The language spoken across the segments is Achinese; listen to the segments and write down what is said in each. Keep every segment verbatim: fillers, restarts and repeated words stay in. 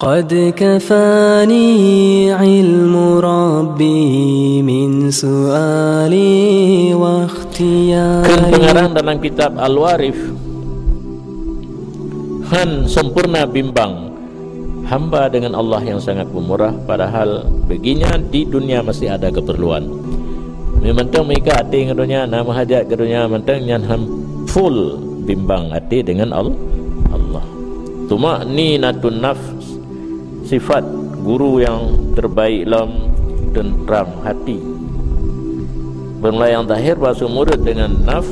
قد كفاني علم ربي من سؤالي واختياري. Kheun peungarang dalam kitab Al-Warif, han sempurna bimbang hamba dengan Allah yang sangat pemurah, padahal baginya di dunia masih ada keperluan. Mantong meuikat até ngon donya, na meuhajat keu donya, mantong nyan han full bimbang até dengan Al-, Allah. Tuma'ninatun nafs, sifat guru yang terbaik lom, tentram hati. Beureulah nyang zahir bahwa seumurit dengan nafs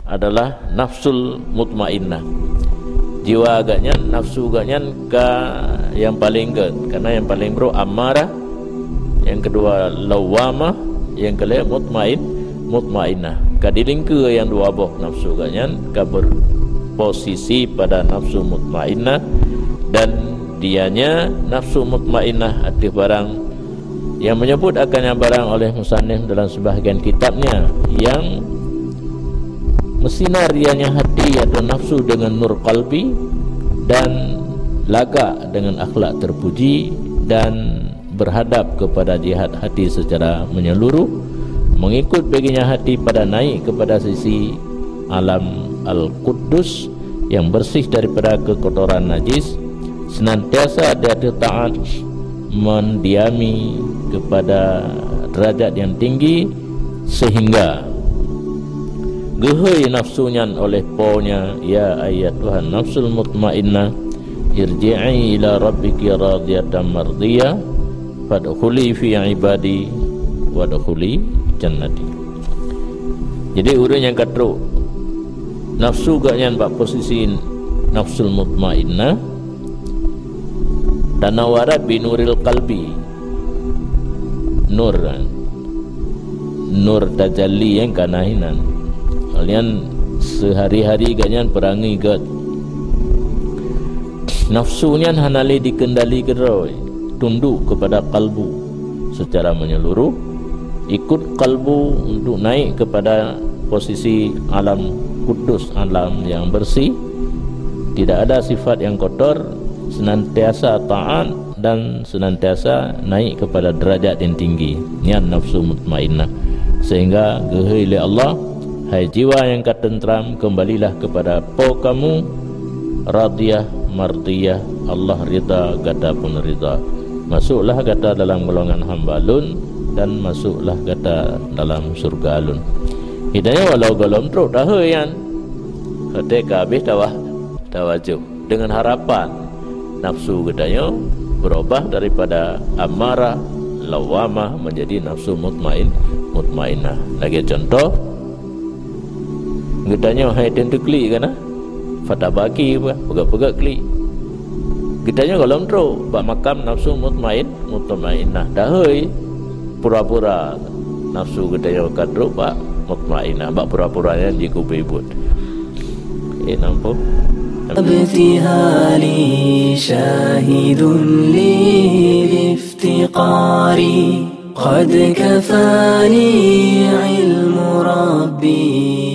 adalah nafsul mutmainnah. Jiwa geuhnyan, nafsu geuhnyan ka nyang paleng gét, karena nyang paleng brok ammarah, nyang keudua lawwamah, nyang keulhèe mutmain-, mutmainnah. Ka dilingkeue nyang dua boh nafsu geuhnyan, ka berposisi pada nafsu mutmainnah, dan dianya nafsu mutmainnah ateueh barang yang menyebut akan nyang barang oleh musannif dalam sebahagian kitabnya, yang meusinar dianya hati atau nafsu dengan nur qalbi, dan lagak dengan akhlak terpuji, dan berhadap kepada jihad hati secara menyeluruh, mengikut baginya hati pada naik kepada sisi alam al-quddus yang bersih daripada kekotoran najis, senantiasa di atas taat, mendiami kepada derajat yang tinggi, sehingga geuhôi nafsu nyan oleh ponya, "Ya ayyatuhan nafsul mutmainnah, irji'i ila rabbiki radiyatan mardiyah, fadkhuli fi ibadi, wadkhuli jannati." Jadi, ureuëng nyang ka trok nafsu geuhnyan bak posisi nafsul mutmainnah, tanawarat binuril qalbi. Nur, nur tajalli nyang ka na hinan. Kalian sehari-hari geuhnyan peurangui gét. Nafsu nyan hana lé dikeundali keudroe, tunduk kepada kalbu secara menyeluruh, ikut kalbu untuk naik kepada posisi alam kudus, alam yang bersih, tidak ada sifat yang kotor, senantiasa taat dan senantiasa naik kepada derajat yang tinggi, nyan nafsu mutmainnah. Sehingga geuhôi lé Allah, "Hai jiwa nyang ka teuntram, kembalilah kepada Po kamu, radiyah, mardiyah, Allah ridha, gata pun ridha. Masuklah gata dalam golongan hamba Lôn, dan masuklah gata dalam syurga Lôn." Geutanyoe walau gohlom trok tahôi nyan, watée ka habéh tawa-, tawajôh. Dengan harapan nafsu geutanyoe berubah daripada amarah, lawamah menjadi nafsu mutmain-, mutmainnah. Lagée contoh, geutanyoe hai teunteu klik kana, fatabaki, peugah-peugah klik. Geutanyoe gohlom trok bak makam nafsu mutmain-, mutmainnah. Dahôi pura-pura nafsu geutanyoe ka trok bak mutmainnah, bak pura-pura nyan jikubé buet. Eh, nampak? ابتهالي شاهد لي بافتقاري قد كفاني علم ربي